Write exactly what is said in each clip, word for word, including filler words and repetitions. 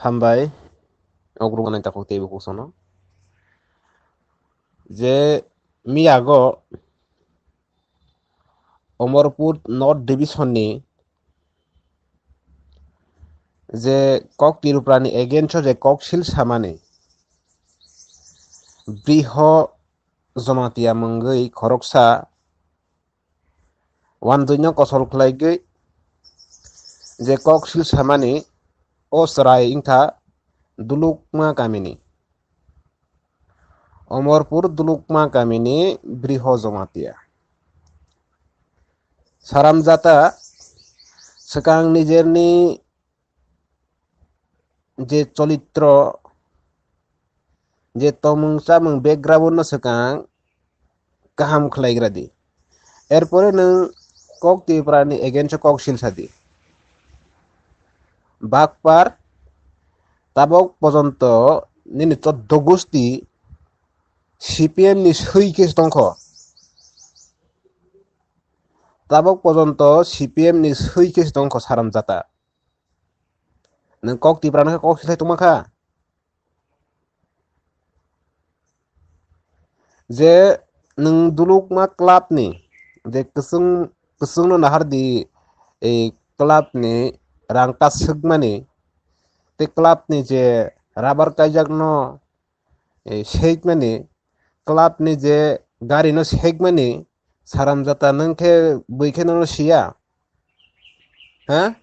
Hambai, ogruk nai takhuk teibo kusono. Je miyago Omorpur North Division ni je kok Tripura ni against o je kok sil samani, Briho Jomatia mungwi khoroksa wanjwino kosol khlaigwi je kok sil samani o chwrai wngkha Dulukma kamini. Omorpur Dulukma kamini Briho Jomatia. Saramjata swkang nijerni je cholitro, je tomung chamung background no swkang kaham khlaigra di. Erpore nwng kok Tripura ni against o kok sil sadi. Bakpar tabok pojonto nini choddo gusti C P M ni swi khe tongkho. Tabok pojonto C P M ni swi khe tongkho Saramjata. Nwng kok Tripura no kok silai tongma kha. Je nwng Dulukma club ni je kwchwng, kwchwng no nahar di, ei club ni rang ta swkmani, tei club ni je rubber kaijak no, eh, sekmani, club ni je gari no sekmani, Saramjata nwng khe bui khe nono siya? Ha?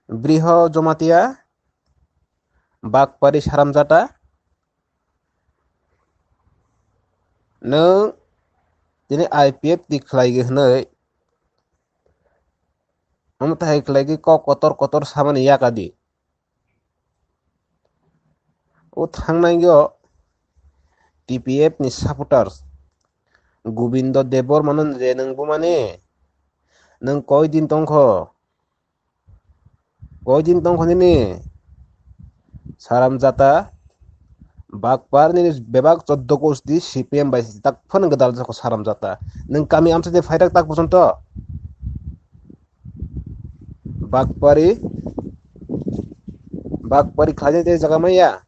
Briho Jomatia, Bakpari Saramjata, nwng tini I P F ni khlai gwi hwnwi, omo tahai khlai gwi kok kotor kotor samani yakadi. O thangnai o T P F ni supporters Gobindo Debbarma no je nwng bumani, nwng koi din tongkho? Koi din tongkho nini? Saramjata, Bakpar nini bebak choddo gusti C P M bai tak phano gwdal jokho Saramjata. Nwng kami amchaini phairak tak pojonto? Bakpari, Bakpari khlaina tei jaga maya.